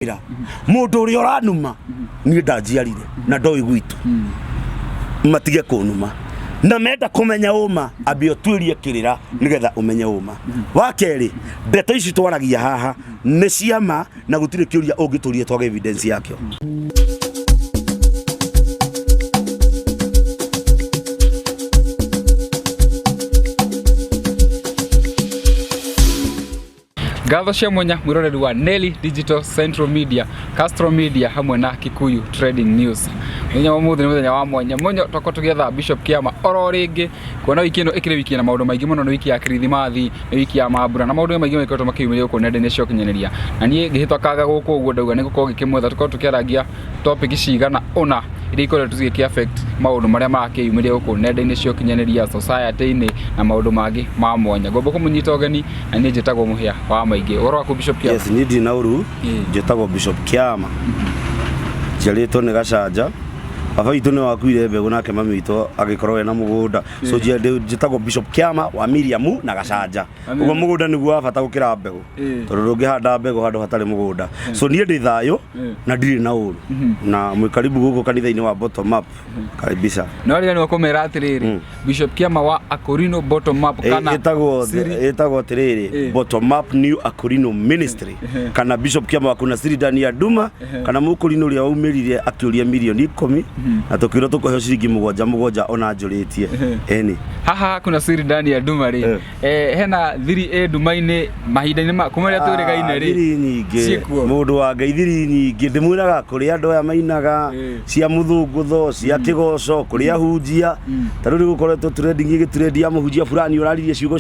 Ira mundu uria uranuma nie ndanjiarire na ndoĩ gwitũ matige kũnuma na menda kũmenya ũma ambia ũtuĩrie kĩrĩra nĩgetha ũmenye ũma wa kerĩ ndeto ici twaragia haha nĩ ciama na gũtirĩ kĩũria ũngĩtũria twage evidence yakĩo. Ngatho cia mwanya mwiroreri wa Nelly Digital Central Media, Castro Media hamwe na Kikuyu Trading News. Mũthenya wa ũmũthĩ nĩ mũthenya wa mwanya mũno twakorwo tũgĩetha Bishop Kĩama oro rĩngĩ kuona wiki ĩno ĩkĩrĩ wiki na maũndũ maingĩ mũno, nĩ wiki ya Kirithimathi, nĩ wiki ya mambura na maũndũ maingĩ magĩkoretwo makĩyumĩria gũkũ nenda-inĩ cia ũkinyanĩria. Na niĩ ngĩhĩtũkanga gũkũ ũguo ndauga nĩ ngũkorwo ngĩkĩmwetha tũkorwo tũkĩarangia topic cigana ũna iria ikoretwo cigĩkĩ affect maũndũ marĩa marakĩyumĩria gũkũ nenda-inĩ cia ũkinyanĩria, society-inĩ na maũndũ mangĩ ma mwanya. Ngomba kũmũnyita ũgeni na niĩ njĩtagwo Mũhĩa wa Maingĩ. Ũhoro waku Bishop Kĩama? Yes, niĩ ndirĩ na ũru. Njĩtagwo Bishop Kĩama, njiarĩtwo nĩ Gacanja. Baba witũ nĩ wakuire mbegũ nake mami witũ agĩkorwo ena mũgũnda, so njĩtagwo Bishop Kĩama wa Miriamu na Gacanja. Ũguo mũgũnda nĩguo wa bata gũkĩra mbegũ, tondũ ndũngĩhanda mbegũ handũ hatarĩ mũgũnda. So niĩ ndĩ thayũ na ndirĩ na ũru, na mwĩ karibu gũkũ kanitha-inĩ wa Bottom Up karibisha. No rĩrĩa nĩ kũmera atĩrĩrĩ, Bishop Kĩama wa Akorino Bottom Up kana ĩtagwo Siri- ĩtagwo atĩrĩrĩ, Bottom Up New Akorino Ministry, kana Bishop Kĩama wa kuna siri ndani ya nduma, kana mũkũrinũ ũrĩa waumĩrire akĩũria mirioni 10 na tũkĩrwo tũkũheo ciringi mũgwanja mũgwanja ona njũrĩtie ĩni. Haha kuna siri ndani ya nduma rĩ, hena thiri ĩ nduma-inĩ mahinda-inĩ ma kuma rĩrĩa twĩrĩgaine rĩ? Thiri nyingĩ. Ciĩkuo. Mũndũ wa Ngai, thiri nyingĩ. Ndĩmwĩraga kũrĩ andũ aya mainaga cia mũthũngũtho, cia kĩgoco, kũrĩ ahunjia. Ta rĩu nĩ gũkoretwo trending, ĩgĩtrend ya mũhunjia fulani ũraririe ciugo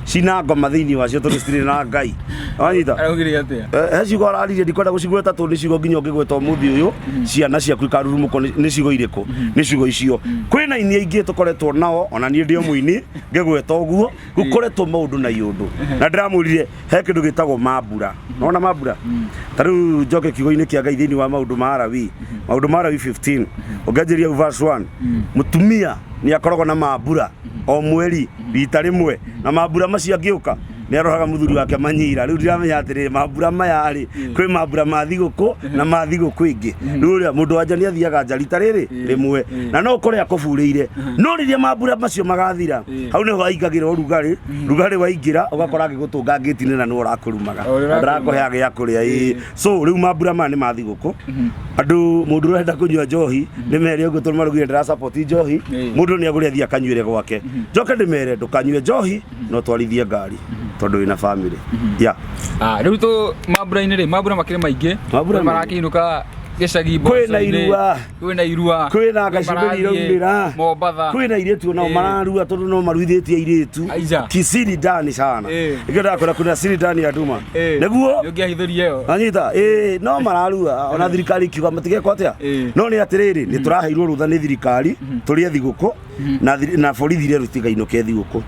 cina ngoma thĩinĩ wacio tondũ citirĩ na Ngai, wanyita? Araugire atĩa? He ciugo araririe ndikwenda gũcigweta tondũ nĩ ciugo nginya ũngĩgweta ũmũthĩ ũyũ ciana ciaku ikarurumũkwo. Nĩ ciugo irĩkũ? Nĩ ciugo icio. Kwĩna aini aingĩ tũkoretwo nao, ona niĩ ndĩ o mũini ngĩgweta ũguo. Gũkoretwo maũndũ na iũndũ na ndĩramwĩrire he kĩndũ gĩtagwo mambura. Nona mambura ta rĩu njoke kiugo-inĩ kĩa Ngai thĩinĩ wa maũndũ ma Arawi, maũndũ ma Arawi 15 ũngĩanjĩria verse 1, mũtumia nĩ akoragwo na mambura o mweri rita rĩmwe, na mambura macio angĩũka nĩ aroraga mũthuri wake manyira. Rĩu ndiramenya atĩrĩrĩ, mambura maya rĩ, kwĩ mambura ma thigũkũ na ma thigũkũ ĩngĩ. Rĩu ũrĩa mũndũ wa nja nĩ athiaga nja rita rĩrĩ rĩmwe na no ũkore akũburĩire, no rĩrĩa mambura macio magathira, hau nĩho aingagĩra ũrugarĩ. Rugarĩ waingĩra ũgakora agĩgũtũnga ngĩti-inĩ na nĩwe ũrakũrumaga. O, ũrĩa na ndũrakũheaga gĩa kũrĩa. Ĩĩ, so rĩu mambura maya nĩ ma thigũkũ. Andũ, mũndũ ũrenda kũnyua njohi nĩ mere ũguo, tondũ marugire ndĩra support njohi. Mũndũ nĩ agũre athiĩ akanyuĩre gwake. Njoke ndĩmere ndũkanyue njohi no twarithie ngari tondũ wĩna family ya. Ah, rĩu tũ mambura-inĩ rĩ, mambura makĩrĩ maingĩ. Mambura Kwĩ marakĩinũka gĩcagi Kwĩna mboco-inĩ, irua. Kwĩna irua. Kwĩna kwĩ gacumbĩri marathiĩ iraumĩra. Mombatha. Kwĩna airĩtu onao mararua tondũ no maruithĩtie airĩtu. Aija. Kisiri ndani sana. Ikĩo ndakwĩra kuna siri ndani ya nduma. Nĩguo. Nĩ ũngĩahithũria ĩyo. Anyita, ĩĩ, no mararua ona thirikari ikiuga matigekwo atĩa. No nĩ atĩrĩrĩ, nĩ tũraheirwo rũtha nĩ thirikari tũrĩe thigũkũ na borithi rĩu tigainũke thigũkũ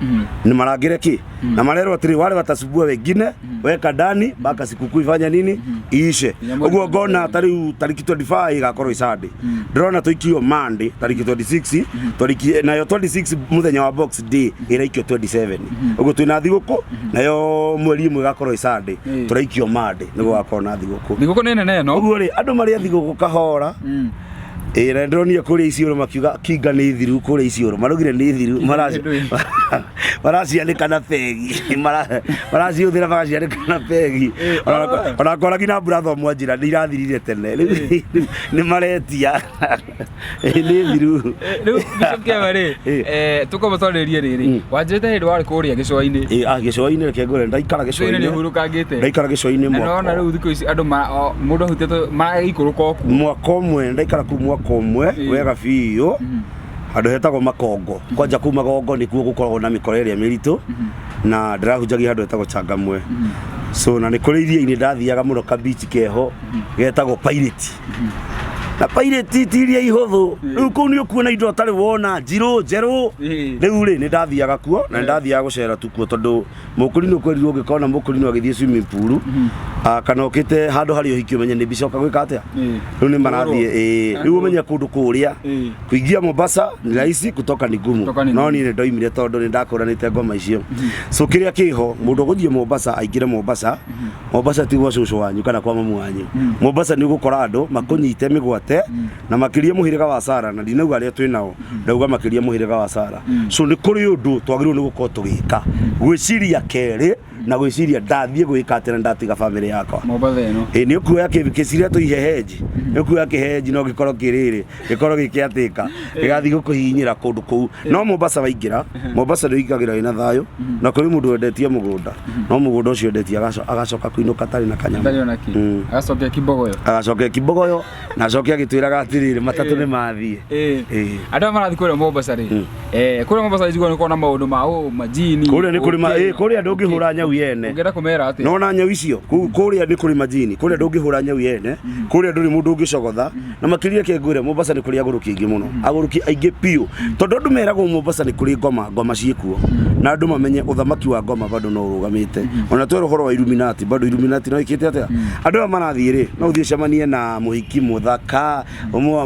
nĩ marangĩre kĩ na marerwo atĩrĩ, wale watasumbua wengine weka ndani mpaka sikukuu ifanye nini iishe. Ũguo ngona ta rĩu tarĩki 25 ĩgakorwo ĩ Sunday, ndĩrona tũikio Monday tarĩki 26, tarĩki nayo 26 mũthenya wa Box Day ĩraikio 27. Ũguo twĩna thigũkũ nayo mweri ĩmwe ĩgakorwo ĩ Sunday. Tũraikio Monday nĩguo gakorwo na thigũkũ. Thigũkũ nĩ nene ĩno. Ũguo rĩ, andũ marĩa thigũkũ kahora. Ĩĩ, na ndĩronire kũrĩa Isiolo makiuga kinga nĩ thiru. Kũrĩa Isiolo maraugire nĩ thiru. Maracianĩka na pegi. Maracihũthĩra magacianĩka na pegi. Ona kwaragi na mbura mwanjĩra nĩ irathirire tene. Rĩu nĩ maretia. Ĩĩ, nĩ thiru. Rĩu Bishop Kĩama rĩ, tũkorwo twarĩrie rĩrĩ wanjĩrĩte hĩndĩ warĩ kũrĩa gĩcũa-inĩ. Ĩĩ, ah, gĩcũa-inĩ, reke ngwĩre ndaikara gĩcũa-inĩ nĩ gĩcũa-inĩ. ũhurũkangĩte. Ndaikara gĩcũa-inĩ Na mwaka nĩwona rĩu thikũ ici andũ mũndũ ahutĩtwo maragĩikũrũka o kuo. Mwaka ũmwe ndaikara kuu, mwaka ũmwe wega biũ, handũ hetagwo Makongo. Kwanja kuu Magongo nĩkuo gũkoragwo na mĩkora ĩrĩa mĩritũ, na ndĩrahunjagia handũ hetagwo Changamwe. So na nĩ kũrĩ iria-inĩ ndathiaga mũno, kabichi keho getagwo Pirate. Na pirate ti iria ihũthũ. Rĩu kũu nĩ ũkuona indo ũtarĩ wona, njirũ, njerũ. Rĩu rĩ, nĩ ndathiaga kuo na nĩ ndathiaga gũcera tu kuo tondũ mũkũrinũ kwerirwo ũngĩkona mũkũrinũ agĩthiĩ swimming pool, kana ũkĩte handũ harĩ ũhiki ũmenye nĩ mbica ũka gwĩka atĩa. Rĩu nĩ marathiĩ, ĩĩ, rĩu ũmenye kũndũ kũrĩa kuingia Mombasa ni rahisi, kutoka ni gumu. Kutoka ni No ngumu. niĩ nĩ ndoimire tondũ nĩ ndakũranĩte ngoma icio. So kĩrĩa kĩho, mũndũ ũgũthiĩ Mombasa aingĩre Mombasa, Mombasa ti gwa cũcũ wanyu kana kwa mamu wanyu. Mombasa nĩ ũgũkora andũ makũnyite mĩgwate na makĩria mũhĩrĩga wa Sara, na ndinauga arĩa twĩ nao, ndauga makĩria mũhĩrĩga wa Sara. So nĩ kũrĩ ũndũ twagĩrĩirwo nĩ gũkorwo tũgĩka, gwĩciria kerĩ na gwĩciria ndathiĩ gwĩka atĩa na ndatiga bamĩrĩ yakwa. Mombatha ĩno. Ĩ nĩ ũkuoya kĩciria tũihehenji, nĩ ũkuoya kĩhehenji no gĩkorwo kĩrĩrĩ gĩkorwo gĩkĩatĩka gĩgathiĩ gũkũhihinyĩra kũndũ kũu. No Mombasa waingĩra Mombasa nĩ ũingagĩra wĩna thayũ, na kũrĩ mũndũ wendetie mũgũnda, no mũgũnda ũcio endetie agacoka kũinũka atarĩ na kanyamũ. Ndarĩ ona kĩ. Agacokia kibogoyo. Agacoka kibogoyo na acoke agĩtwĩraga atĩrĩrĩ, matatũ nĩ mathiĩ. Ĩĩ. Andũ aya marathiĩ kũrĩa Mombasa rĩ, kũrĩa Mombasa njiguaga nĩ kuona maũndũ ma majini. Kũrĩa nĩ kũrĩ ĩĩ, kũrĩa ndũngĩhũra nyau yene. Ũngĩenda kũmera atĩa? Nona nyau icio kũrĩa nĩ kũrĩ majini, kũrĩa ndũngĩhũra nyau yene, kũrĩa ndũrĩ mũndũ ũngĩcogotha. Na makĩria ke ngwĩre, Mombasa nĩ kũrĩ agũrũki aingĩ mũno, agũrũki aingĩ biũ, tondũ andũ meragwo Mombasa nĩ kũrĩ ngoma, ngoma ciĩkuo, na andũ mamenye ũthamaki wa ngoma bado no ũrũgamĩte. Ona twerwo ũhoro wa Illuminati, bado Illuminati no ĩkĩte atĩa. Andũ aya marathiĩ rĩ, no ũthiĩ ũcemanie na mũhiki mũthaka,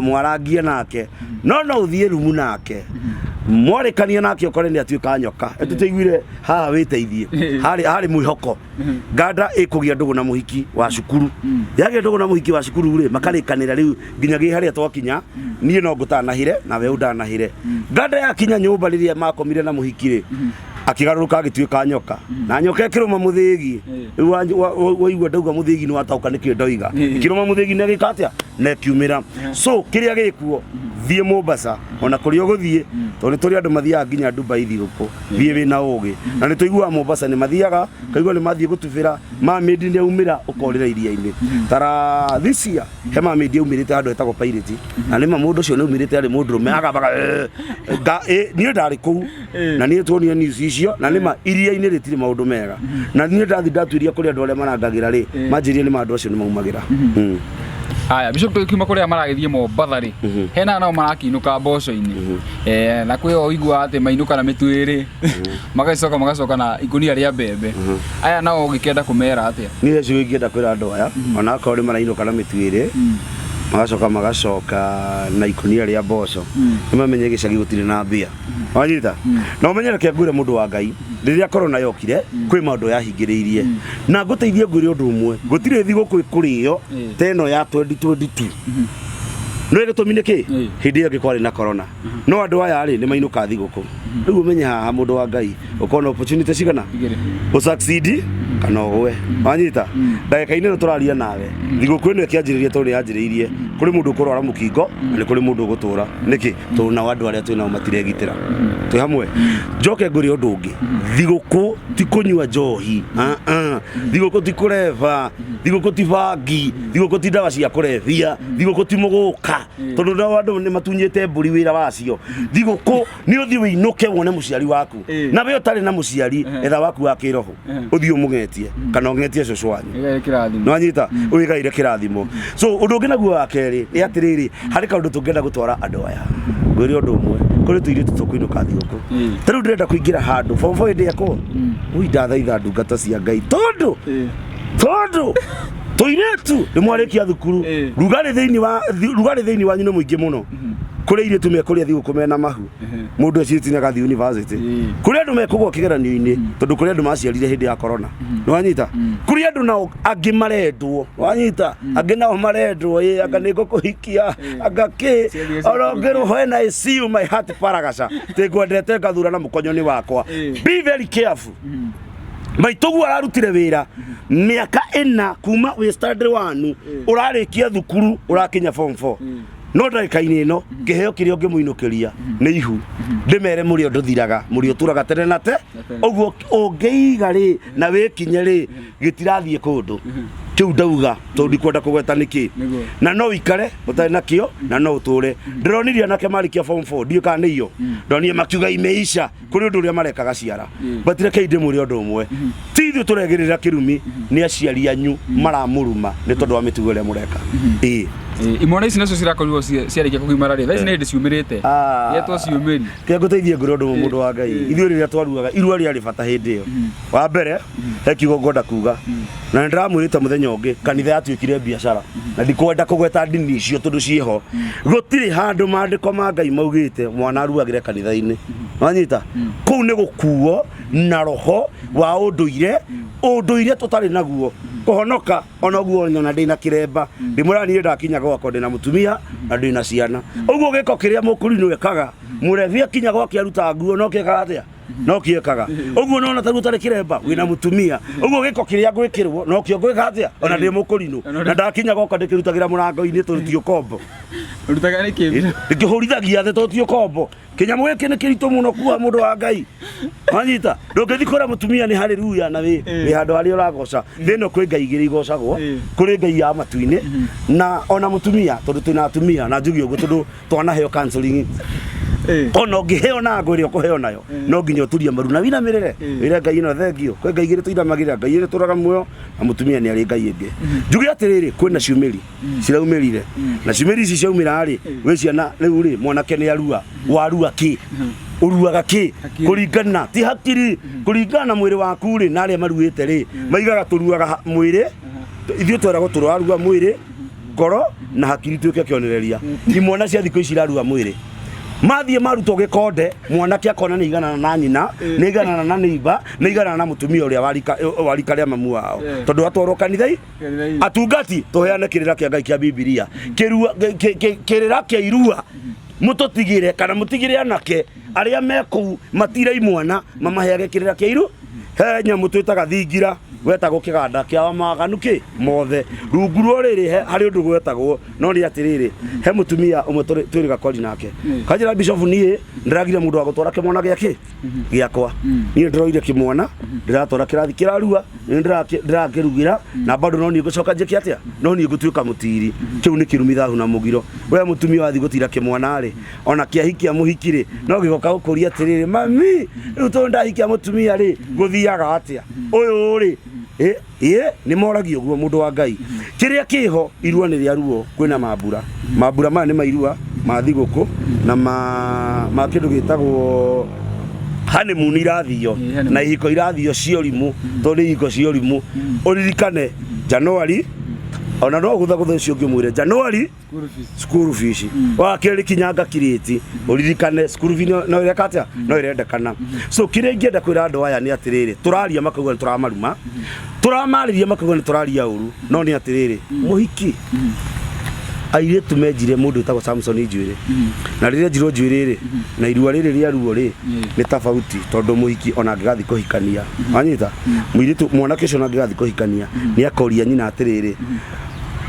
mwarangie nake, no no ũthiĩ rumu nake, mwarĩkania nake, ũkore nĩ atuĩka nyoka. Tũtĩiguire haha wĩteithie harĩ mwĩhoko. Nganda ĩkũgĩa ndũgũ na mũhiki wa cukuru, yagĩa ndũgũ na mũhiki wa cukuru rĩ, makarĩkanĩra rĩu nginya gĩ harĩa twakinya, niĩ no ngũtanahĩre na we ũndanahĩre. Nganda yakinya nyũmba, rĩrĩa makomire na mũhiki rĩ, akĩgarũrũka agĩtuĩka nyoka, na nyoka ĩkĩrũma mũthĩgi. Rĩu waigua ndauga mũthĩgi nĩ watauka nĩkĩ ndoiga. Ĩkĩrũma mũthĩgi na ĩgĩka atĩa? Na ĩkiumĩra. So kĩrĩa gĩkuo, thiĩ Mombasa ona kũrĩa ũgũthiĩ, tondũ nĩ tũrĩ andũ mathiaga nginya Dubai thigũkũ, thiĩ wĩna ũgĩ. Na nĩ tũiguaga Mombasa nĩ mathiaga, kaigua nĩ mathiĩ gũtubĩra, mermaid nĩ aumĩra, ũkorĩra iria-inĩ. Tara this year he mermaid aumĩrĩte handũ hetagwo Pirate, na nĩma mũndũ ũcio nĩ aumĩrĩte arĩ mũndũrũme agambaga niĩ ndarĩ kũu na niĩ tuonire news icio, na nĩma iria-inĩ rĩtirĩ maũndũ mega. Na niĩ ndathi ndatuĩria kũrĩ andũ arĩa marangagĩra rĩ, manjĩrire nĩma andũ acio nĩ maumagĩra. Haya, Bishop, tũkiuma kũrĩa maragĩthiĩ Mombatha rĩ, hena nao marakĩinũka mboco-inĩ. Na kwĩ o ũiguaga atĩ mainũka na mĩtu ĩrĩ, magacoka magacoka na ikũnia rĩa mbembe. Aya nao ũngĩkĩenda kũmera atĩa? Niĩ he ciugo ingĩenda kwĩra andũ aya, ona akorwo nĩ marainũka na mĩtu ĩrĩ, magacoka magacoka na ikũnia rĩa mboco, nĩ mamenye gĩcagi gũtirĩ na mbia. Wanyita? Na ũmenye, reke ngwĩre, mũndũ wa Ngai, rĩrĩa korona yokire kwĩ maũndũ yahingĩrĩirie, na ngũteithie ngwĩre ũndũ ũmwe, gũtirĩ thigũkũ ĩkũrĩo ta ĩno ya 2022. Nĩ gĩtũmi nĩ kĩ? Hĩndĩ ĩyo ĩngĩ kwarĩ na corona, no andũ aya rĩ, nĩ mainũka thigũkũ. Rĩu ũmenye haha, mũndũ wa Ngai, ũkorwo na opportunity cigana? Igĩrĩ. Ũsucceed kana ũgwe. Wanyita? Ndagĩka-inĩ ĩno tũraria nawe, thigũkũ ĩno ĩkĩanjĩrĩria, tondũ nĩ yanjĩrĩirie, kũrĩ mũndũ ũkũrwara mũkingo na nĩ kũrĩ mũndũ ũgũtũra. Nĩkĩ? Tondũ nao andũ arĩa twĩ nao matiregitĩra. Twĩ hamwe? Njoke ngwĩre ũndũ ũngĩ, thigũkũ ti kũnyua njohi. Ah, ah. Thigũkũ ti kũreba, thigũkũ ti bangi, thigũkũ ti ndawa cia kũrebia, thigũkũ ti mũgũka, tondũ nao andũ nĩ matunyĩte mbũri wĩra wacio. Thigũkũ nĩ ũthiĩ wĩinũke wone mũciari waku. Na we ũtarĩ na mũciari, etha waku wa kĩroho, ũthiĩ ũmũng'etie kana ũng'etie cũcũ wanyu. Ĩgaĩre kĩrathimo. Nĩwanyita? Wĩgaire kĩrathimo. So ũndũ ũngĩ naguo wa kerĩ nĩ atĩrĩrĩ, harĩ kaũndũ tũngĩenda gũtwara andũ aya. Ngwĩre ũndũ ũmwe, kũrĩ tũirĩtu tũkũinũka thigũkũ. Ta rĩu ndĩrenda kũingĩra handũ form 4 hĩndĩ ĩkwo ui, ndathaitha ndungata cia Ngai, tondũ tondũ tũirĩtu nĩ mwarĩkia thukuru, rugarĩ thĩinĩ wa rugarĩ thĩinĩ wanyu nĩ mũingĩ mũno. Kũrĩ airĩtu mekũrĩa thigũkũ mena mahu, mũndũ ecirĩtie nĩ agathiĩ university. Kũrĩ andũ mekũgwa kĩgeranio-inĩ, tondũ kũrĩ andũ maciarire hĩndĩ ya corona. Nĩwanyita? Kũrĩ andũ nao angĩ marendwo. Wanyita? Angĩ nao marendwo, ĩ anga nĩ ngũkũhikia, anga kĩ. Ciathiĩ. Ona ũngĩrwo, when I see you my heart paragaca, tĩngwendete ngathura na mũkonyo nĩ wakwa. Be very careful. Maitũguo ararutire wĩra mĩaka 4 kuma wĩ standard 1, ũrarĩkia thukuru, ũrakinya form 4, no ndagĩka-inĩ ĩno kĩheo kĩrĩa ũngĩmũinũkĩria nĩ ihu. Ndĩmere mũrĩo ndũthiraga, mũrĩo ũtũraga tene na te. Ũguo ũngĩiga rĩ na wĩkinye rĩ, gĩtirathiĩ kũndũ kĩu ndauga, tondũ ndikwenda kũgweta nĩkĩ. Na no ũikare ũtarĩ nakĩo na no ũtũre. Ndĩronirie anake marĩkia form 4, ndiũĩ kana nĩ iyo ndonire makiuga imeisha, kũrĩ ũndũ ũrĩa marekaga ciara. But rekei ndĩmwĩre ũndũ ũmwe, ti ithuĩ tũregĩrĩra kĩrumi, nĩ aciari anyu maramũruma nĩ tondũ wa mĩtugo ĩrĩa mũreka. Ĩĩ. Imwana ici nacio cirakorirwo ciarĩkia kũgimara rĩ, thaa ici nĩ hĩndĩ ciumĩrĩte. Ah. Yetwo ciumĩri. Kĩrĩa ngũteithie ngwĩre ũndũ ũmwe mũndũ wa Ngai, ithuĩ rĩrĩa twaruaga irua rĩarĩ bata hĩndĩ ĩyo. Wa mbere he kiugo ngwenda kuga na nĩ ndĩramwĩrĩte mũthenya ũngĩ, kanitha yatuĩkire biacara na ndikwenda kũgweta ndini icio tondũ ciĩho. Gũtirĩ handũ maandĩko ma Ngai maugĩte mwana aruagĩre kanitha-inĩ. Wanyita? Kũu nĩ gũkuo na roho wa ũndũire, ũndũire tũtarĩ naguo. Kũhonoka ona ũguo nyona ndĩna kĩremba, ndĩmwĩra niĩ ndakinya gwakwa ndĩna mũtumia na ndĩna ciana. Ũguo gĩko kĩrĩa mũkũrinũ ekaga, mũrebi akinya gwake aruta nguo no kĩekaga atĩa? No kĩekaga. Ũguo nona tarĩu ũtarĩ kĩremba wĩna mũtumia, ũguo gĩko kĩrĩa ngwĩkĩrwo no kĩo ngwĩka atĩa? Ona ndĩ mũkũrinũ na ndakinya gwakwa ndĩkĩrutagĩra mũrango-inĩ tondũ ti ũkombo. Ũrutaga nĩkĩ? Ndĩkĩhũrithagia thĩ tondũ ti ũkombo. Kĩnyamũ gĩkĩ nĩ kĩritũ mũno kuoha mũndũ wa Ngai. Wanyita? Ndũngĩthiĩ kwĩra mũtumia nĩ haleluya na wĩ wĩ handũ harĩa ũragoca. Thĩ ĩno kwĩ ngai igĩrĩ igocagwo, kũrĩ ngai ya matu-inĩ na ona mũtumia, tondũ twĩna atumia na njuge ũguo tondũ twanaheo counseling. Ona ũngĩheo na ngũ ĩrĩa ũkũheo nayo, no nginya ũturie maru na wĩinamĩrĩre. Wĩre Ngai ĩno thengio. Kwĩ ngai igĩrĩ tũinamagĩrĩra, Ngai ĩrĩa ĩtũraga muoyo na mũtumia nĩ arĩ ngai ĩngĩ. Njuge atĩrĩrĩ, kwĩna ciumĩri ciraumĩrire na ciumĩri ici ciaumĩra rĩ, wĩ ciana rĩu rĩ, mwanake nĩ arua, warua kĩ? Ũruaga kĩ? Hakiri. Kũringana ti hakiri, kũringana na mwĩrĩ waku rĩ, na arĩa maruĩte rĩ, maigaga tũruaga mwĩrĩ, ithuĩ tweragwo tũrarua mwĩrĩ, ngoro na hakiri tuĩke kĩonereria. Imwana cia thikũ ici irarua mwĩrĩ, mathiĩ marutwo gĩkonde, mwanake akona nĩ iganana na nyina, nĩ iganana na neighbor, nĩ iganana na mũtumia ũrĩa wa rika rĩa mamu wao, tondũ atwarwo kanitha atungati tũheane kĩrĩra kĩa Ngai kĩa Bibilia, Kĩrua- kĩrĩra kĩa irua mũtũtigĩre kana mũtigĩre anake arĩa me kũu matire imwana mamaheage kĩrĩra kĩa iru. He nyamũ twĩtaga thingira wetagwo kĩganda kĩa mawaganu kĩ mothe rungu rwa rĩrĩ, he harĩ ũndũ gwetagwo no nĩ atĩrĩrĩ, he mũtumia ũmwe twĩrĩga kwari nake kanjĩra, bishop, niĩ ndĩragire mũndũ wa gũtwara kĩmwana gĩakĩ gĩakwa, niĩ ndĩroire kĩmwana ndĩratwara kĩrathi kĩrarua, nĩ ndĩrakĩrugĩra na bado no niĩ ngũcoka njĩke atĩa? No niĩ ngũtuĩka mũtiri. Kĩu nĩ kĩrumi, thahu na mũgiro. We mũtumia wathiĩ gũtira kĩmwana rĩ, ona kĩahikia mũhiki rĩ, no gĩgoka gũkũria atĩrĩrĩ, mami, rĩu tondũ ndahikia mũtumia rĩ, gũthiaga atĩa ũyũ rĩ? Ĩ nĩ moragio ũguo mũndũ wa Ngai. Kĩrĩa kĩho irua nĩ rĩa ruo, kwĩna mambura. Mambura maya nĩ mairua ma thigũkũ na ma kĩndũ gĩtagwo honeymoon irathio. Honeymoon. Na ihiko irathio cia ũrimũ, tondũ nĩ ihiko cia ũrimũ. Ũririkane January, ona no gũthagũtha ũcio ũngĩ ũmwĩre January School fees. School fees. Wa kerĩ kinyanga kirĩti, ũririkane school fees no ĩreka atĩa? No ĩrendekana. So kĩrĩa ingĩenda kwĩra andũ aya nĩ atĩrĩrĩ, tũraria makauga nĩ tũramaruma, tũramarĩria makauga nĩ tũraria ũru, no nĩ atĩrĩrĩ, mũhiki airĩtu menjire mũndũ wĩtagwo Samson njuĩrĩ, na rĩrĩa enjirwo njuĩrĩ rĩ, na irua rĩrĩ rĩa ruo rĩ, nĩ tofauti, tondũ mũhiki ona angĩgathiĩ kũhikania, wanyita, mũirĩtu mwanake ũcio ona angĩgathiĩ kũhikania nĩ akoria nyina atĩrĩrĩ,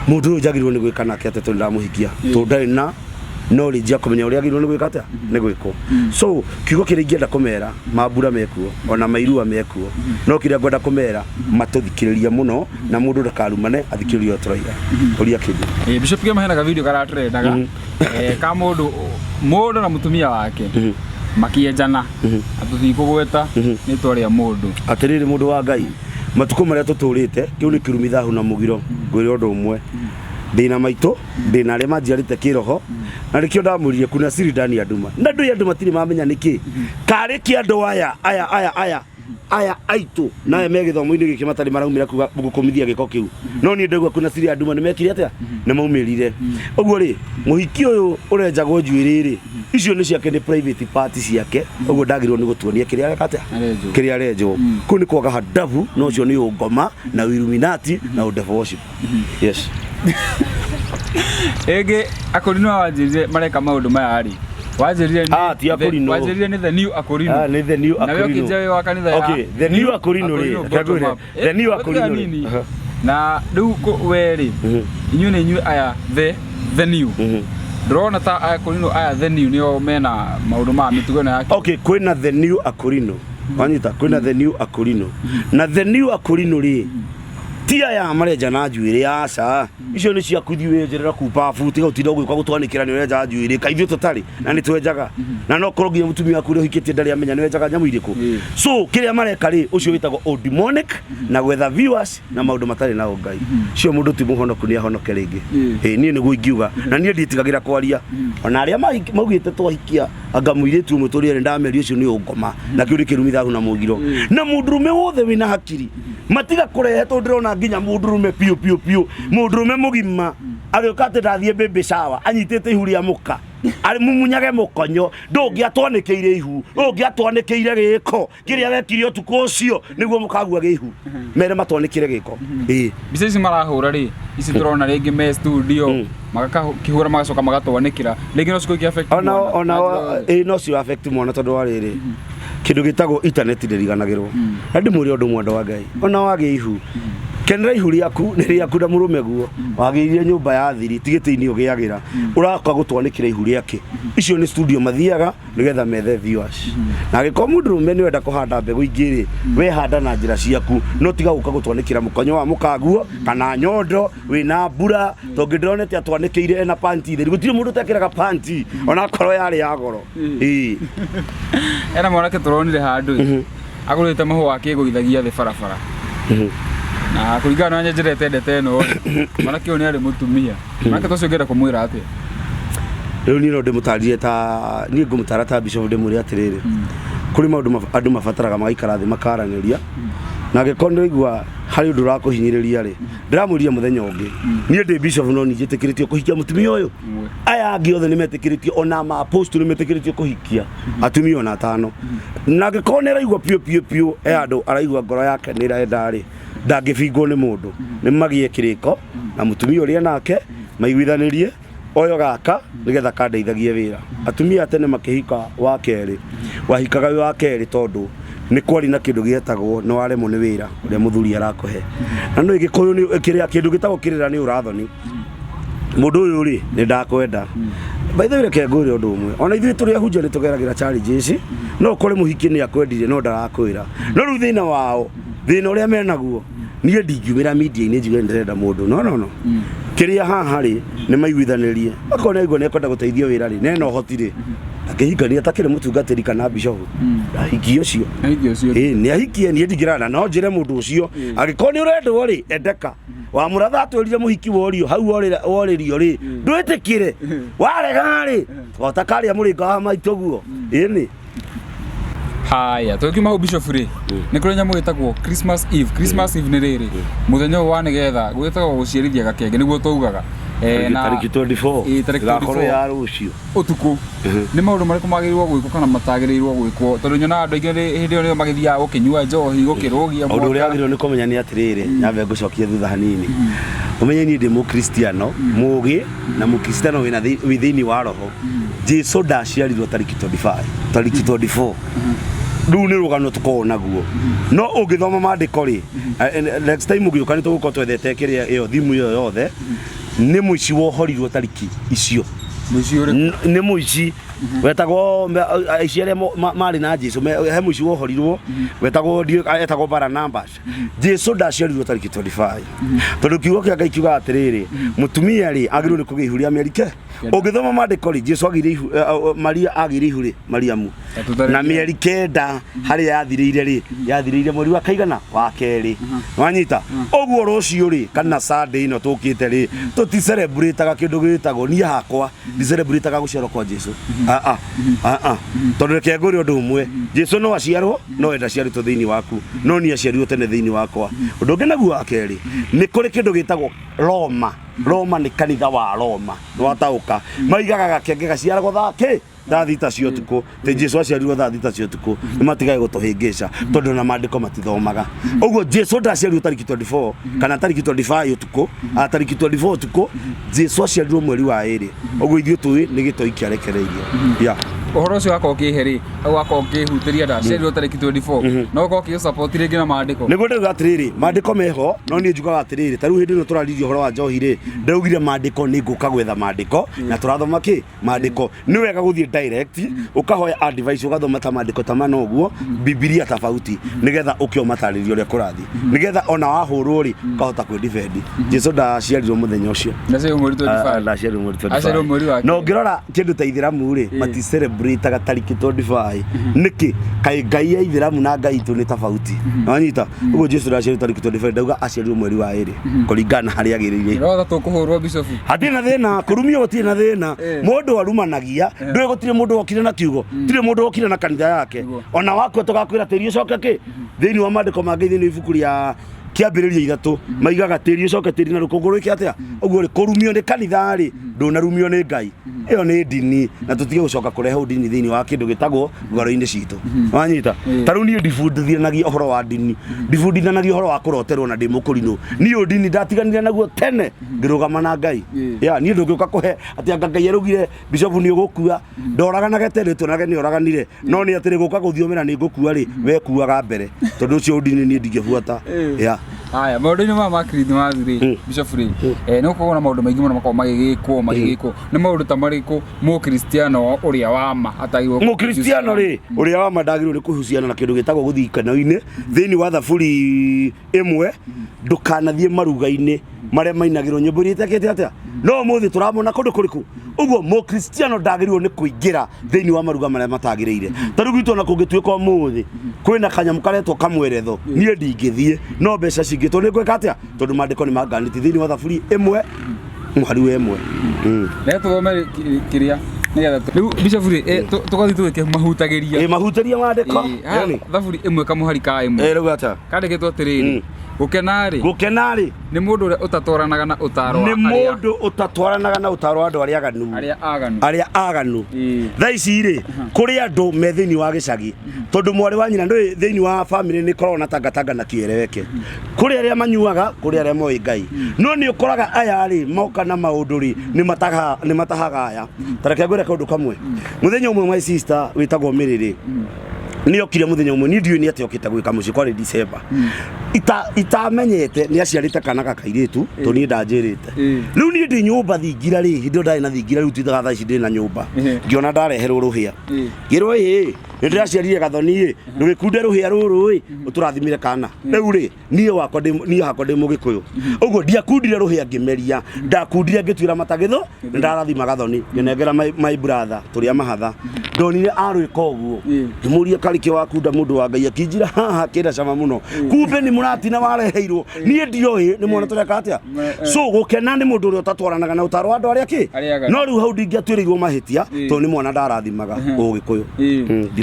mũndũ ũyũ njagĩrĩirwo nĩ gwĩka nake atĩa tondũ ndamũhikia, tondũ ndarĩ na knowledge ya kũmenya ũrĩa agĩrĩirwo nĩ gwĩka atĩa nĩ gwĩkwo. So kiugo kĩrĩa ingĩenda kũmera, mambura mekuo ona mairua mekuo, no kĩrĩa ngwenda kũmera matũthikĩrĩria mũno na mũndũ ndakarumane, athikĩrĩrie ũrĩa tũraiga ũria kĩndũ. Bishop Kĩama, hena ka video karatrendaga ka mũndũ na mũtumia wake makĩenjana, na tũtikũgweta rĩtwa rĩa mũndũ. Atĩrĩrĩ mũndũ wa Ngai, matukũ marĩa tũtũrĩte, kĩu nĩ kĩrumi, thahu na mũgiro. Ngwĩre ũndũ ũmwe, ndĩna maitũ, ndĩna arĩa manjiarĩte kĩroho, na nĩkĩo ndamũririe kuna siri ndani ya nduma, na ndũĩ andũ matirĩ mamenya nĩkĩ karĩ kĩ andũ aya aya aya aya aya aitũ na aya me gĩthomo-inĩ gĩkĩ matarĩ maraumĩra kuga gũkũmithia gĩko kĩu. No niĩ ndaigua kuna siri ya nduma nĩ mekire atĩa? Nĩ maumĩrire ũguo rĩ, mũhiki ũyũ ũrenjagwo njuĩrĩ rĩ, icio nĩ ciake, nĩ private part ciake, ũguo ndagĩrĩirwo nĩ gũtuonia kĩrĩa areka atĩa. Arenjwo. Kĩrĩa arenjwo kũu nĩ kwaga hadabu, na ũcio nĩ ũngoma na illuminati na ũdevil worship, yes. Ĩngĩ akũrinũ wanjĩrire mareka maũndũ maya rĩ, wanjĩrire Ah, ti Akũrinũ. Wanjĩrire nĩ the new akũrinũ. Ah, nĩ the new Na we Akũrinũ. ũkĩnjĩra wĩ wa kanitha ya Okay, the new Akũrinũ rĩ, Akũrinũ reke ngwĩre, bottom up. the new Akũrinũ Akũrinũ rĩ. nini. Na rĩu we rĩ, inyuĩ nĩ inyuĩ aya the new, ndĩrona ta akũrinũ aya the new nĩo mena maũndũ ma mĩtugo ĩno ya Okay, kwĩna the new Akũrinũ, wanyita? Kwĩna the new Akũrinũ, na the new Akũrinũ rĩ, Ti aya marenja na njuĩrĩ, aca, icio nĩ ciaku, thiĩ wĩyenjerera kuu babu, tiga gũtinda ũgĩũka gũtwanĩkĩra nĩ ũrenja njuĩrĩ. Kaĩ ithuĩ tũtarĩ na nĩ twenjaga? Na no korwo nginya mũtumia waku ũrĩa ũhikĩtie ndarĩ amenya nĩ wenjaga nyamũ irĩkũ. So kĩrĩa mareka rĩ, ũcio wĩtagwo o demonic na gwetha viewers na maũndũ matarĩ na ũngai. Cio mũndũ ti mũhonoku nĩ ahonoke rĩngĩ. Ĩĩ, niĩ nĩguo ingiuga, na niĩ ndiĩtigagĩra kwaria. Ona arĩa maugĩte twahikia anga mũirĩtu ũmwe tũrĩ erĩ, ndameria ũcio nĩ ũngoma, na kĩu nĩ kĩrumi, thahu na mũgiro. Na mũndũrũme wothe wĩna hakiri matiga kũrehe, tondũ ndĩrona nginya mũndũrũme piũ piũ piũ, mũndũrũme mũgima agĩũka atĩ ndathiĩ baby shower anyitĩte ihu rĩa mũka, arĩ mumunyage mũkonyo. Ndũngĩatwanĩkĩire ihu, ndũngĩatwanĩkĩire gĩko kĩrĩa wekire ũtukũ ũcio nĩguo mũkagua gĩihu. Mere matwanĩkĩre gĩko, ĩĩ. Mbica ici marahũra rĩ, ici tũrona rĩngĩ me studio, magakĩhũra, magacoka magatwanĩkĩra rĩngĩ, no cikorwo ikĩ affect ona mwana. Ona Na njĩra yothe. Ĩĩ, no cio affect mwana, tondũ wa rĩrĩ, kĩndũ gĩtagwo internet ndĩriganagĩrwo. Na ndĩmwĩre ũndũ, mwendo wa Ngai, ona wagĩa ihu, kenera ihu rĩaku, nĩ rĩaku na mũrũme guo wagĩire nyũmba ya thiri, ti gĩtĩ-inĩ ũgĩagĩra ũraka gũtwanĩkĩra ihu rĩake. Icio nĩ studio mathiaga nĩgetha methe viewers. Na angĩkorwo mũndũrũme nĩ wenda kũhanda mbegũ ingĩ rĩ, we handa na njĩra ciaku, no tiga gũka gũtwanĩkĩra mũkonyo wa mũkaguo kana nyondo wĩna mbura, tondũ ndĩronete atwanĩkĩire ena panti theri. Gũtirĩ mũndũ ũtekĩraga panti onakorwo yarĩ ya goro. Ĩĩ. Ena mwanake tũronire handũ ĩ, agũrĩte mahũa akĩgũithagia thĩ barabara, na kũringana na njĩra etendete ĩno rĩ, mwanake ũyũ nĩ arĩ mũtumia. Mwanake ta ũcio ũngĩenda kũmwĩra atĩa? Rĩu niĩ no ndĩmũtarire, ta niĩ ngũmũtara ta bishop, ndĩmwĩre atĩrĩrĩ, kũrĩ maũndũ andũ mabataraga magaikara thĩ makaranĩria, na angĩkorwo nĩ ũraigua harĩ ũndũ ũrakũhinyĩrĩria rĩ, ndĩramwĩrire mũthenya ũngĩ, niĩ ndĩ bishop no ningĩtĩkĩrĩtio kũhikia mũtumia ũyũ. Ũmwe. Aya angĩ othe nĩ metĩkĩrĩtio, ona ma apostle nĩ metĩkĩrĩtio kũhikia atumia ona atano. Na angĩkorwo nĩ araigua piũ piũ piũ he andũ araigua ngoro yake nĩ ĩrenda rĩ, ndangĩbingwo nĩ mũndũ, nĩ magĩe kĩrĩko na mũtumia ũrĩa nake maiguithanĩrie oyo gaka nĩgetha kandeithagie wĩra. Atumia a tene makĩhika wa kerĩ, wahikaga wĩ wa kerĩ tondũ nĩ kwarĩ na kĩndũ gĩetagwo nĩ waremwo nĩ wĩra ũrĩa mũthuri arakũhe. Na nĩ Gĩkũyũ nĩ kĩrĩa kĩndũ gĩtagwo kĩrĩra nĩ ũrathoni. Mũndũ ũyũ rĩ, nĩ ndakwenda. By the way, reke ngwĩre ũndũ ũmwe, ona ithuĩ tũrĩ ahunjia nĩ tũgeragĩra challenges. No ũkore mũhiki nĩ akwendire no ndarakwĩra. No rĩu thĩna wao, thĩna ũrĩa menaguo, niĩ ndingiumĩra media-inĩ njuge nĩ ndĩrenda mũndũ. No, no, no, kĩrĩa haha rĩ, nĩ maiguithanĩrie. Akorwo nĩ aigua nĩ ekwenda gũteithio wĩra rĩ, nena ũhoti rĩ, akĩhikania atakĩrĩ mũtungatĩri kana bishofu, ahikie ũcio. Ahikie ũcio. Ĩĩ, nĩ ahikie. Niĩ ndingĩrana, no njĩre mũndũ ũcio, angĩkorwo nĩ ũrendwo rĩ, endeka. Wa mũratha atwĩrire mũhiki worio hau worĩrio rĩ, ndwĩtĩkĩre. Warega rĩ, ota karĩa mũrĩnga wa maitũ guo. Ĩni. Haya, tũkiuma hau, bishop rĩ, nĩ kũrĩ nyamũ ĩtagwo Christmas Eve. Christmas Eve nĩ rĩrĩ mũthenya ũyũ wa nĩgetha gwĩtagwo gũciarithia gakenge, nĩguo taugaga. Tarĩki 24. Ĩĩ, tarĩki ĩgakorwo 24. ya rũciũ. Ũtukũ nĩ maũndũ marĩkũ magĩrĩirwo gwĩkwo kana matagĩrĩirwo gwĩkwo? Tondũ nyonaga andũ aingĩ hĩndĩ ĩyo nĩyo magĩthiaga gũkĩnyua njohi, gũkĩrũgia Ũndũ ũrĩa mwaka. wagĩrĩirwo nĩ kũmenya nĩ atĩrĩrĩ, nyambe ngũcokie thutha hanini, ũmenye niĩ ndĩ mũkristiano mũgĩ na mũkristiano wĩ thĩinĩ wa roho. Jesu ndaciarirwo tarĩki 25, tarĩki 24. Rĩu nĩ rũgano tũkoragwo naguo, no ũngĩthoma maandĩko rĩ, next time ũgĩũka nĩ tũgũkorwo twethete kĩrĩa ĩyo thimu ĩyo yothe. Nĩ mũici wohorirwo tarĩki icio. Mũici ũrĩkũ? Nĩ mũici wetagwo aici arĩa marĩ na Jesu, he mũici wohorirwo wetagwo etagwo Baranabas. Jesu ndaciarirwo tarĩki 25, tondũ kiugo kĩa Ngai kiugaga atĩrĩrĩ, mũtumia rĩ agĩrĩirwo nĩ kũgĩa ihu rĩa mĩeri ke. Ũngĩthoma maandĩko rĩ, Jesu agĩire ihu, Maria agĩire ihu rĩ, Mariamu Tũtarĩrie. na mĩeri 9. Harĩa yathirĩire rĩ, yathirĩire mweri wa kaigana wa kerĩ. Wanyita ũguo? Rũciũ rĩ, kana Sunday ĩno tũkĩte rĩ, tũti celebrataga kĩndũ gĩtagwo, niĩ hakwa ndi celebrataga gũciarwo kwa Jesu. Ah, ah, ah, ah. Tondũ reke ngwĩre ũndũ ũmwe, Jesu no aciarwo no we ndaciarĩtwo thĩinĩ waku, no niĩ aciarirwo tene thĩinĩ wakwa. Ũndũ ũngĩ naguo wa kerĩ, nĩ kũrĩ kĩndũ gĩtagwo Roma. Roma nĩ kanitha wa Roma, nĩwataũka? Maigaga gakenge gaciaragwo thaa kĩ? Thaa 6 cia ũtukũ. Tĩ Jesu aciarirwo thaa 6 cia ũtukũ. Nĩ matigage gũtũhĩngĩca, tondũ na maandĩko matithomaga ũguo. Jesu ndaciarirwo tarĩki 24 kana tarĩki 25 ũtukũ, tarĩki 24 ũtukũ. Jesu aciarirwo mweri wa 2, ũguo ithuĩ tũĩ nĩ gĩtoi kĩarekereirio, yeah. Ũhoro ũcio wakorwo ũkĩhe rĩ, hau wakorwo ũkĩhutĩria ndaciarirwo tarĩki 24, no ũkorwo ũkĩ support rĩngĩ na maandĩko. Nĩguo ndauga atĩrĩrĩ, maandĩko meho, no niĩ njugaga atĩrĩrĩ, ta rĩu hĩndĩ ĩno tũraririe ũhoro wa njohi rĩ, ndaugire maandĩko nĩ ngũka gwetha maandĩko na tũrathoma kĩ maandĩko. Nĩ wega gũthiĩ direct ũkahoya advice, ũgathoma ta maandĩko ta mana ũguo, Bibilia tofauti, nĩgetha ũke ũmatarĩrie ũrĩa kũrathiĩ, nĩgetha ona wahũrwo rĩ, ũkahota kwĩ defend. Jesu ndaciarirwo mũthenya ũcio. Ndaciarirwo mweri 25. Ndaciarirwo mweri 25. Aciarirwo mweri wa Na ũngĩrora kĩndũ ta ithĩramu rĩ, mati celebrate tariki 25. Nĩkĩ? Kaĩ Ngai ya ithĩramu na Ngai itũ nĩ tofauti. Wanyita? Ũguo Jesu ndaciarirwo tariki 25, ndauga aciarirwo mweri wa ĩrĩ kũringana na harĩa agĩrĩire. Ndĩrona tũkũhũrwo bishofu. Hatirĩ na thĩna, kũrumio gũtirĩ na thĩna. Mũndũ arumanagia, ndũĩ gũtirĩ mũndũ wokire na kiugo, tirĩ mũndũ wokire na kanitha yake. Ona wakua tũgakwĩra tĩri ũcoke kĩ? Thĩinĩ wa maandĩko mangĩ thĩinĩ wa ibuku rĩa Kĩambĩrĩria 3 maigaga tĩri ũcoke tĩri na rũkũngũ rwĩke atĩa? Ũguo rĩ, kũrumio nĩ kanitha rĩ, ndũnarumio nĩ Ngai. Ĩyo nĩ ndini, na tũtige gũcoka kũrehe ũndini thĩinĩ wa kĩndũ gĩtagwo ngoro-inĩ citũ. Wanyita? Ta rĩu niĩ ndibundithanagia ũhoro wa ndini, ndibundithanagia ũhoro wa kũroterwo na ndĩ mũkũrinũ. Niĩ ũndini ndatiganire naguo tene ngĩrũgama na Ngai. Ya, niĩ ndũngĩũka kũhe atĩ anga Ngai araugire bishofu nĩ ũgũkua, ndoraganage tene tuonage nĩ oraganire. No nĩ atĩrĩ gũka gũthiomera nĩ ngũkua rĩ, we kuaga mbere. Tondũ ũcio ũndini niĩ ndingĩbuata. Ya. Haya, maũndũ-inĩ maya ma Christmas rĩ, Bishop rĩ, nĩ gũkoragwo na maũndũ maingĩ mũno makoragwo magĩgĩkwo magĩgĩkwo. Nĩ maũndũ ta marĩkũ Mũkristiano ũrĩa wa ma atagĩrĩirwo Mũkristiano rĩ, ũrĩa wa ma ndagĩrĩirwo nĩ kũhuciana na kĩndũ gĩtagwo gũthiĩ ikeno-inĩ. Thĩinĩ wa Thaburi 1, ndũkanathiĩ maruga-inĩ marĩa mainagĩrwo nyĩmbo iria itekĩte atĩa. No ũmũthĩ tũramona kũndũ kũrĩkũ? Ũguo Mũkristiano ndagĩrĩirwo nĩ kũingĩra thĩinĩ wa maruga marĩa matagĩrĩire. Ta rĩu gwitũ ona kũngĩtuĩka ũmũthĩ kwĩna kanyamũ karetwo kamweretho, niĩ ndingĩthiĩ, no mbeca cingĩtwo nĩ ngwĩka atĩa? Tondũ maandĩko nĩ manganĩtie thĩinĩ wa Thaburi 1 mũhari wa 1. Reke tũthome kĩrĩa nĩgetha rĩu Bishop rĩ, tũgathiĩ tũgĩkĩmahutagĩria. Ĩ mahutĩrie maandĩko. Haha Thaburi 1 kamũhari ka 1. Rĩu atĩa? Kandĩkĩtwo atĩrĩrĩ, gũkena-rĩ, Gũkena-rĩ, nĩ mũndũ ũrĩa ũtatwaranaga na ũtaaro wa nĩ arĩa mũndũ ũtatwaranaga na ũtaaro wa andũ arĩa aganu. Arĩa aganu. Arĩa aganu. Ĩĩ. Thaa ici rĩ, kũrĩ andũ me thĩinĩ wa gĩcagi, tondũ mwarĩ wa nyina ndũĩ thĩinĩ wa famĩlĩ nĩ ĩkoragwo na tangatanga na kĩereweke. Kũrĩ arĩa manyuaga, kũrĩ arĩa moĩ Ngai. No nĩ ũkoraga aya rĩ, moka na maũndũ rĩ, nĩ mataha nĩ matahaga aya. Ta reke ngwĩre kaũndũ kamwe. Mũthenya ũmwe my sister wĩtagwo Mary rĩ, nĩ okire mũthenya ũmwe, niĩ ndiũĩ nĩ atĩa okĩte gwĩka mũciĩ, kwarĩ December. Itamenyete nĩ aciarĩte kana ga kairĩtu, tondũ niĩ ndanjĩrĩte. Rĩu niĩ ndĩ nyũmba thingira rĩ, hĩndĩ ĩyo ndarĩ na thingira, rĩu ti thaa ici ndĩ na nyũmba. Ngĩona ndareherwo rũhĩa. Ngĩrwo ĩĩ, nĩ ndĩraciarire gathoni ĩ, ndũgĩkunde rũhĩa rũrũ ĩ, ũtũrathimire kana. Rĩu rĩ, niĩ wakwa ndĩ niĩ hakwa ndĩ mũgĩkũyũ. Ũguo ndiakundire rũhĩa ngĩmeria, ndakundire ngĩtuĩra mata gĩthũ, nĩ ndarathima gathoni, ngĩnengera my brother tũrĩa mahatha. Ndonire arwĩka ũguo, ngĩmũria karĩ kĩ wakunda mũndũ wa Ngai, akĩnjĩra haha kĩna cama mũno. Kumbe nĩ mũratina wareheirwo, niĩ ndioĩ nĩ mwana tũreka atĩa. So gũkena nĩ mũndũ ũrĩa ũtatwaranaga na ũtaro wa andũ arĩa kĩ. Arĩa aganu. No rĩu hau ndingĩatuĩrĩirwo mahĩtia tondũ nĩ mwana ndarathimaga ũgĩkũyũ.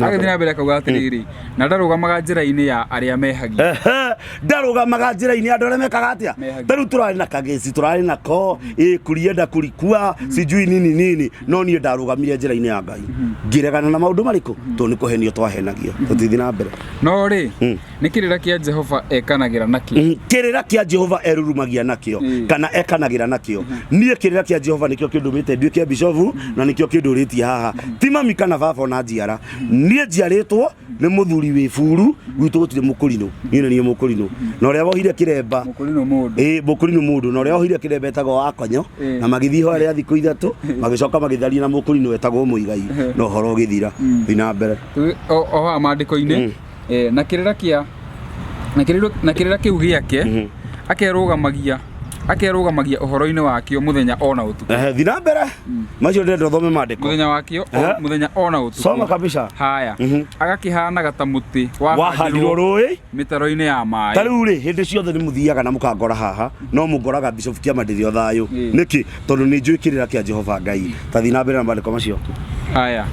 Agĩthiĩ na mbere akauga atĩrĩrĩ, na ndarũgamaga njĩra-inĩ ya arĩa mehagia. Ehe, ndarũgamaga njĩra-inĩ ya andũ arĩa mekaga atĩa? Mehagia. Ta rĩu tũrarĩ na kagĩci tũrarĩ nako, ĩ kulienda kulikua sijui nini nini, no niĩ ndarũgamire njĩra-inĩ ya Ngai ngĩregana na maũndũ marĩkũ? Tondũ nĩ kũhenio twahenagio. Tũtithiĩ na mbere. No rĩ, nĩ kĩrĩra kĩa Jehova ekanagĩra nakĩo. Kĩrĩra kĩa Jehova erurumagia nakĩo kana ekanagĩra nakĩo. Niĩ kĩrĩra kĩa Jehova nĩkĩo kĩndũmĩte nduĩke bishofu na nĩkĩo kĩndũrĩtie haha. Ti mami kana baba ona njiara. Niĩ njiarĩtwo nĩ mũthuri wĩ buru, gwitũ gũtirĩ mũkũrinũ. Niĩ nĩ niĩ mũkũrinũ. Na ũrĩa wohire kĩremba, Mũkũrinũ mũndũ. Ĩĩ, mũkũrinũ mũndũ. Na ũrĩa wohire kĩremba etagwo Wakonyo. Na magĩthiĩ ihoya rĩa thikũ 3, magĩcoka magĩtharia na mũkũrinũ wetagwo Mũigai, na ũhoro ũgĩthira. Thiĩ na mbere. O haha maandĩko-inĩ, na kĩrĩra kĩa na kĩrĩra na kĩrĩra kĩu gĩake akerũgamagia akerũgamagia ũhoro-inĩ wakĩo mũthenya ona ũtukũ. Ehe, thiĩ na mbere. Macio ndĩrenda ũthome maandĩko. Mũthenya wakĩo mũthenya ona ũtukũ. Soma kabisa. Haya. Agakĩhanaga ta mũtĩ wahandirwo rũĩ mĩtaro-inĩ ya maĩ. Ta rĩu rĩ, hĩndĩ ciothe nĩ mũthiaga na mũkangora haha, no mũngoraga Bishop Kĩama ndĩrĩ o thayũ. Nĩkĩ? Tondũ nĩ njũĩ kĩrĩra kĩa Jehova Ngai. Ta thiĩ na mbere na maandĩko macio. Haya.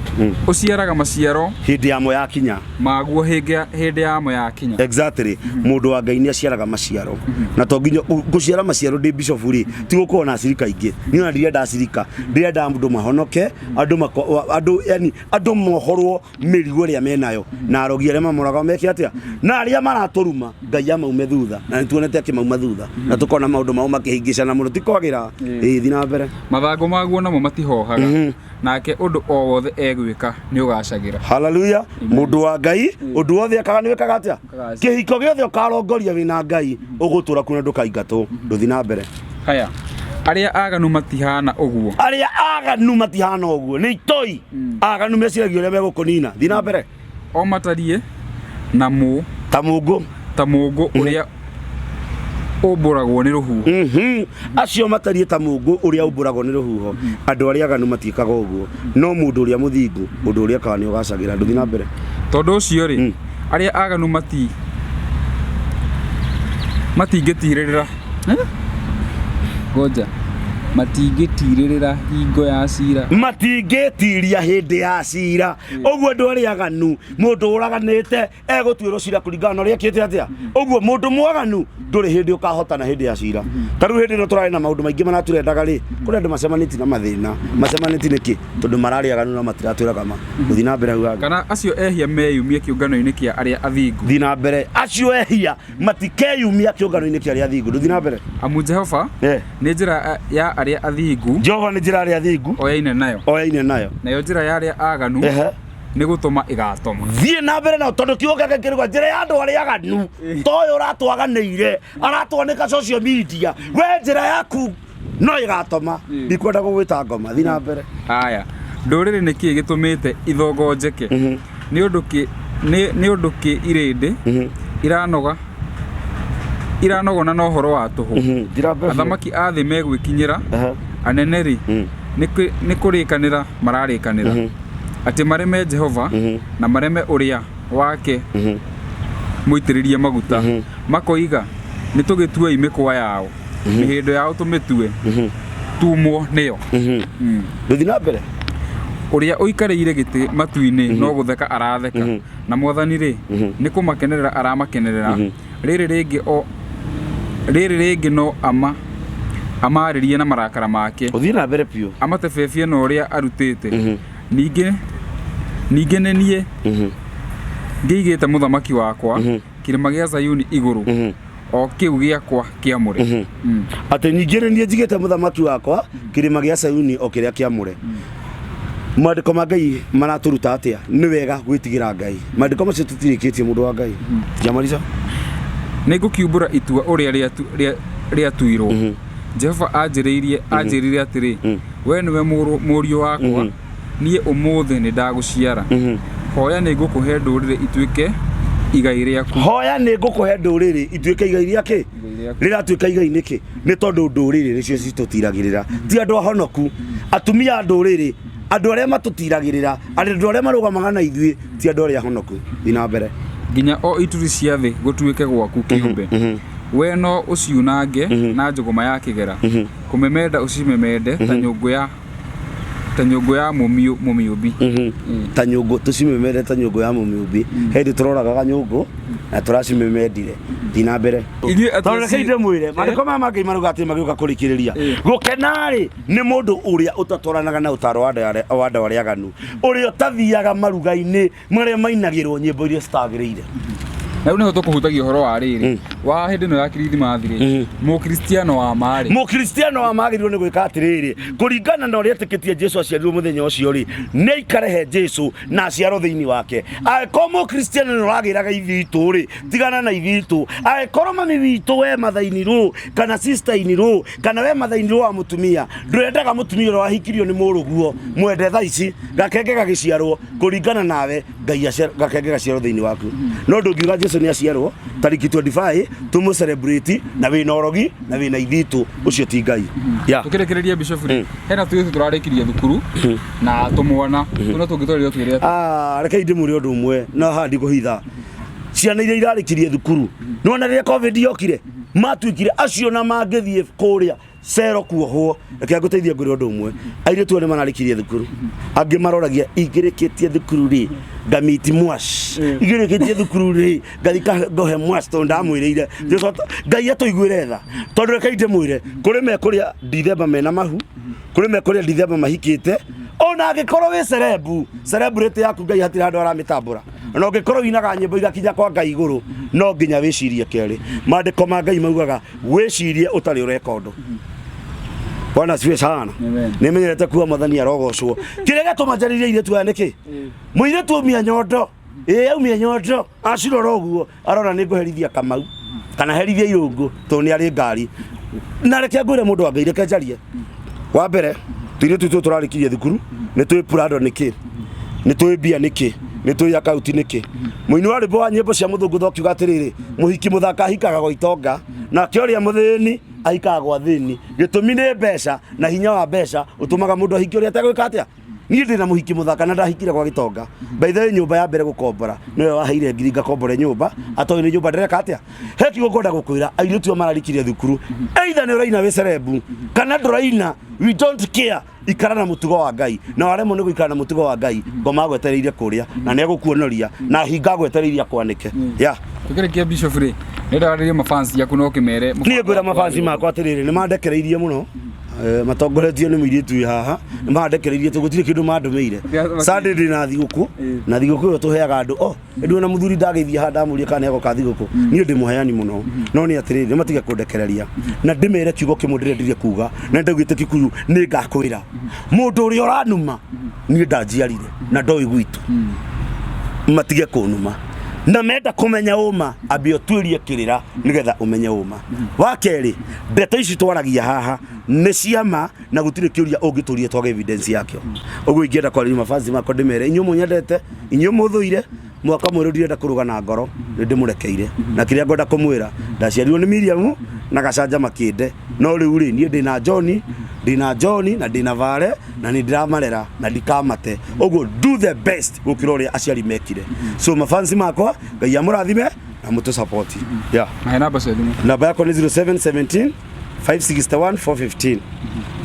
Ũciaraga maciaro hĩndĩ yamo yakinya. Maguo hĩndĩ yamo yakinya. Exactly. Mũndũ wa Ngai nĩ aciaraga maciaro. Na to nginya gũciara maciaro ndĩ bishop rĩ, ti gũkorwo na acirika aingĩ. Niĩ ona ndirenda acirika. Ndĩrenda andũ mahonoke, andũ andũ yani andũ mohorwo mĩrigo ĩrĩa menayo, na arogi arĩa mamoraga meke atĩa, na arĩa maratũruma Ngai amaume thutha, na nĩtuonete akĩmauma thutha, na tũkona maũndũ mao makĩhingĩcana mũno, ti kwagĩra. Ĩĩ, thiĩ na mbere. Mathangũ maguo namo matihohaga, nake ũndũ o wothe egwĩka nĩ ũgacagĩra. Haleluya. Mũndũ wa Ngai, ũndũ wothe ekaga nĩ wĩkaga atĩa? Ũkagacĩra. Kĩhiko gĩothe ũkarongoria wĩna Ngai, ũgũtũra kuo na ndũkaingatwo. Ndũthi na mbere. Haya, arĩa aganu matihana ũguo. Arĩa aganu matihana ũguo, nĩ itoi. Aganu meciragia ũrĩa megũkũnina. Thiĩ na mbere. O matariĩ na mũ Ta mũngũ. Ta mũũngũ ũrĩa ũmbũragwo nĩ rũhuho. Acio matariĩ ta mũũngũ ũrĩa ũmbũragwo nĩ rũhuho. Andũ arĩa aganu matiĩkaga ũguo, no mũndũ ũrĩa mũthingu, ũndũ ũrĩa ekaga nĩ ũgaacagĩra. Ndũthiĩ na mbere. Tondũ ũcio-rĩ, arĩa aganu mati matingĩtiirĩrĩra ngoja matingĩtiirĩrĩra hingo ya cira. Matingĩtiria hĩndĩ ya cira. Ũguo andũ arĩa aganu, mũndũ ũraganĩte egũtuĩrwo cira kũringana na ũrĩa ekĩte atĩa. Ũguo mũndũ mwaganu ndũrĩ hĩndĩ ũkahotana hĩndĩ ya cira. Ta rĩu hĩndĩ ĩno tũrarĩ na maũndũ maingĩ maraturendaga rĩ, kũrĩ andũ macemanĩtie na mathĩna. Macemanĩtie nĩkĩ? Tondũ mararĩ aganu na matiratwĩraga ma. Gũthiĩ na mbere hau hangĩ. Kana acio ehia meyumie kĩũngano-inĩ kĩa arĩa athingu. Thiĩ na mbere. Acio ehia matikeyumia kĩũngano-inĩ kĩa arĩa athingu. Ndũthiĩ na mbere. Amu Jehova nĩ njĩra ya arĩa athingu. Jehova nĩ njĩra ya arĩa athingu. Oyaine nayo. Oyaine nayo. Nayo njĩra ya arĩa aganu nĩ gũtũma ĩgatoma. Thiĩ na mbere nao tondũ kiugo gĩake kĩrĩgwa njĩra ya andũ arĩa aganu to ũyũ ũratwaganĩire aratwanĩka social media, we njĩra yaku no ĩgatoma. Ndikwenda gũgwĩta ngoma. Thiĩ na mbere. Haya, ndũrĩrĩ nĩ kĩĩ gĩtũmĩte ithongonjeke? Nĩ ũndũ kĩ nĩ ũndũ kĩ irĩndĩ iranoga iranogona na ũhoro wa tũhũ? Thiĩ na mbere. Athamaki a thĩ megwĩkinyĩra, anene-rĩ, nĩ kũrĩkanĩra mararĩkanĩra atĩ mareme Jehova na mareme ũrĩa wake mũitĩrĩrie maguta, makoiga, nĩ tũgĩtuei mĩkwa yao, mĩhĩndo yao tũmĩtue tumwo nĩyo. Ndũthiĩ na mbere. Ũrĩa ũikarĩire gĩtĩ matu-inĩ no gũtheka aratheka, na Mwathani-rĩ, nĩ kũmakenerera aramakenerera. Rĩrĩ rĩngĩ o rĩrĩ rĩngĩ no ama amaarĩrie na marakara make, Ũthiĩ na mbere biũ. Amatebebie na ũrĩa arutĩte. Ningĩ nĩ niĩ ngĩigĩte mũthamaki wakwa kĩrĩma gĩa Zayuni igũrũ, o kĩu gĩakwa kĩamũre. Atĩ ningĩ nĩ niĩ njigĩte mũthamaki wakwa kĩrĩma gĩa Sayuni o kĩrĩa kĩamũre. Maandĩko ma Ngai maratũruta atĩa? Nĩ wega gwĩtigĩra Ngai. Maandĩko macio tũtirĩkĩtie, mũndũ wa Ngai. Jamaliza. Nĩ ngũkiumbũra itua ũrĩa rĩatuirwo. Jehova anjĩrĩirie anjĩrire atĩrĩ, we nĩwe mũriũ wakwa, niĩ ũmũthĩ nĩ ndagũciara. Hoya, nĩ ngũkũhe ndũrĩrĩ ituĩke igai rĩaku. Hoya, nĩ ngũkũhe ndũrĩrĩ ituĩke igai rĩa kĩ? Igai rĩaku. Rĩratuĩka igai nĩkĩ? Nĩ tondũ ndũrĩrĩ nĩcio citũtiragĩrĩra, ti andũ ahonoku. Atumia a ndũrĩrĩ, andũ arĩa matũtiragĩrĩra, andũ arĩa marũgamaga na ithuĩ, ti andũ arĩa ahonoku. Thiĩ na mbere. Nginya o ituri cia thĩ gũtuĩke gwaku kĩũmbe. We no ũciunange na njũgũma ya kĩgera, kũmemenda ũcimemende ta nyũngũ ya mũmiũmbi. Ta nyũngũ, tũcimemende ta nyũngũ ya mũmĩũmbi. Hĩndĩ tũroragaga nyũngũ na tũracimemendire. Thiĩ na mbere. Ithuĩ Tondũ reke ndĩmwĩre, maandĩko maya ma Ngai marauga atĩ magĩũka kũrĩkĩrĩria, gũkena-rĩ nĩ mũndũ ũrĩa ũtatwaranaga na ũtaro wa andũ arĩa aganu, ũrĩa ũtathiaga maruga-inĩ marĩa mainagĩrwo nyĩmbo iria citagĩrĩire. Na rĩu nĩho tũkũhutagia ũhoro wa rĩrĩ wa hĩndĩ ĩno ya Kirithimathi rĩ, mũkristiano wa ma rĩ? Mũkristiano wa magĩrĩirwo nĩ gwĩka atĩrĩrĩ, kũringana na ũrĩa etĩkĩtie Jesu aciarirwo mũthenya ũcio rĩ, nĩ aikare he Jesu na aciarwo thĩinĩ wake. Angĩkorwo mũkristiano nĩ ũragĩraga ithitũ rĩ, tigana na ithitũ. Angĩkorwo mami witũ we mathaini rũ kana sister-inĩ rũ kana we mathaini rũ wa mũtumia, ndũrendaga mũtumia ũrĩa wahikirio nĩ mũrũguo, mwende thaa ici gakenge gagĩciarwo kũringana nawe Ngai gakenge gaciarwo thĩinĩ waku. No ndũngiuga Jesu nĩ aciarwo tariki 25 tũmũ celebrate na wĩna ũrogi na wĩna ithitũ, ũcio ti Ngai ya. Tũkĩrĩkĩrĩria, Bishop rĩ, hena tũirĩtu tũrarĩkirie thukuru na tũmwana tũna tũngĩtwarĩrio twĩre atĩa? Ah, rekei ndĩmwĩre ũndũ ũmwe na haha ndigũhitha. Ciana iria irarĩkirie thukuru, nĩwona rĩrĩa COVID yokire matuĩkire acio na mangĩthiĩ kũrĩa cero kuohwo. Reke ngũteithie ngwĩre ũndũ ũmwe. Airĩtu aya nĩ mararĩkirie thukuru, angĩ maroragia ingĩrĩkĩtie thukuru rĩ ngamiti mwash, ingĩrĩkĩtie thukuru rĩ ngathika ngohe mwash, tondũ ndamwĩrĩire Ngai atũiguĩre tha. Tondũ rekei ndĩmwĩre, kũrĩ mekũrĩa Dithemba mena mahu, kũrĩ mekũrĩa Dithemba mahikĩte. Ona angĩkorwo wĩ cerebu, celebrity yaku Ngai hatirĩ handũ aramĩtambũra. Na ũngĩkorwo winaga nyĩmbo igakinya kwa Ngai igũrũ, no nginya wĩcirie kerĩ. Maandĩko ma Ngai maugaga wĩcirie ũtarĩ ũreka ũndũ. Bwana asifiwe sana. Amen. Nĩ menyerete kuga Mwathani arogocwo. Kĩrĩa gĩatũma njarĩrie airĩtu aya nĩkĩ? Mũirĩtu aumia nyondo, ĩĩ aumia nyondo, acirora ũguo, arona nĩ ngũherithia Kamau kana herithia Irũngũ tondũ nĩ arĩ ngari. Na reke ngwĩre mũndũ wa Ngai, reke njarie. Wa mbere, tũirĩtu tũtũ tũrarĩkirie thukuru, nĩ tũĩ Prado nĩ kĩ, nĩ tũĩ mbia nĩ kĩ, nĩ tũĩ akaunti nĩ kĩ. Mũini wa rwĩmbo wa nyĩmbo cia mũthũngũ thokiuga atĩrĩrĩ, mũhiki mũthaka ahikaga gwa itonga, nake ũrĩa mũthĩni ahikaga gwa thĩni. Gĩtũmi nĩ mbeca na hinya wa mbeca ũtũmaga mũndũ ahikie ũrĩa ategwĩka atĩa. Niĩ ndĩna mũhiki mũthaka na ndahikire gwa gĩtonga. By the way, nyũmba ya mbere gũkombora nĩwe waheire ngiri ngakombore nyũmba, atoĩ nĩ nyũmba ndĩreka atĩa. He kiugo ngwenda gũkwĩra, airĩtu aya mararikirie thukuru, either nĩ ũraina wĩ cerebu kana ndũraina, we don't care, ikara na mũtugo wa Ngai. Na waremwo nĩ gũikara na mũtugo wa Ngai, ngoma agwetereire kũrĩa na nĩ egũkuonoria na hinga agwetereirie akwanĩke. Yeah. Tũkĩrĩkia Bishop rĩ, nĩ ndarĩrie mafans yaku no ũkĩmere Niĩ ngwĩra mabanci makwa atĩrĩrĩ, nĩ mandekereirie mũno. Matongoretio nĩ mũirĩtu wĩ haha, nĩ mandekereirie tondũ gũtirĩ kĩndũ mandũmĩire. Sunday ndĩ na thigũkũ, na thigũkũ ĩyo tũheaga andũ oh, ndĩ na mũthuri ndageithia haha ndamũria kana nĩagoka thigũkũ. Niĩ ndĩ mũheani mũno, no nĩ atĩrĩrĩ, nĩ matige kũndekereria na ndĩmere kiugo kĩmwe ndĩrendire kuga, na ndaugĩte Kikuyu nĩ ngakwĩra mũndũ ũrĩa ũranuma niĩ ndanjiarire na ndoĩ gwitũ, matige kũnuma na menda kũmenya ũma ambe ũtuĩrie kĩrĩra nĩgetha ũmenye ũma. Wa kerĩ, ndeto ici twaragia haha nĩ ciama na gũtirĩ kĩũria ũngĩtũria twage evidence yakĩo. Ũguo ingĩenda kwarĩria mabanzi makwa ndĩmere, inyuĩ mũnyendete, inyuĩ mũthũire, mwaka mwerũ ndirenda kũrũga na ngoro, nĩ ndĩmũrekeire. Na kĩrĩa ngwenda kũmwĩra, ndaciarirwo nĩ Miriam na Gacanja Makĩnde, no rĩu rĩ, niĩ ndĩna John, ndĩna John na ndĩna Vale na nĩ ndĩramarera na ndikamate. Ũguo do the best gũkĩra ũrĩa aciari mekire. So mafansi makwa, Ngai amũrathime na mũtũ support. Yeah. Na he namba cia thimũ. Namba yakwa nĩ 0717 561 415.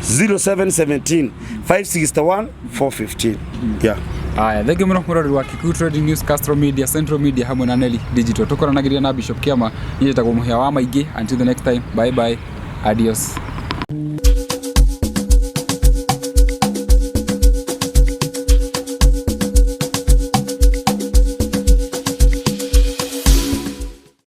0717 561 415. Yeah. Aya, thengiũ mũno mũrori wa Kikuyu Trading News, Castro Media, Central Media hamwe na Nelly Digital. Tũkoranagĩria na Bishop Kĩama, niĩ njĩtagwo Mũhĩa wa Maingĩ. Until the next time, bye bye, adios.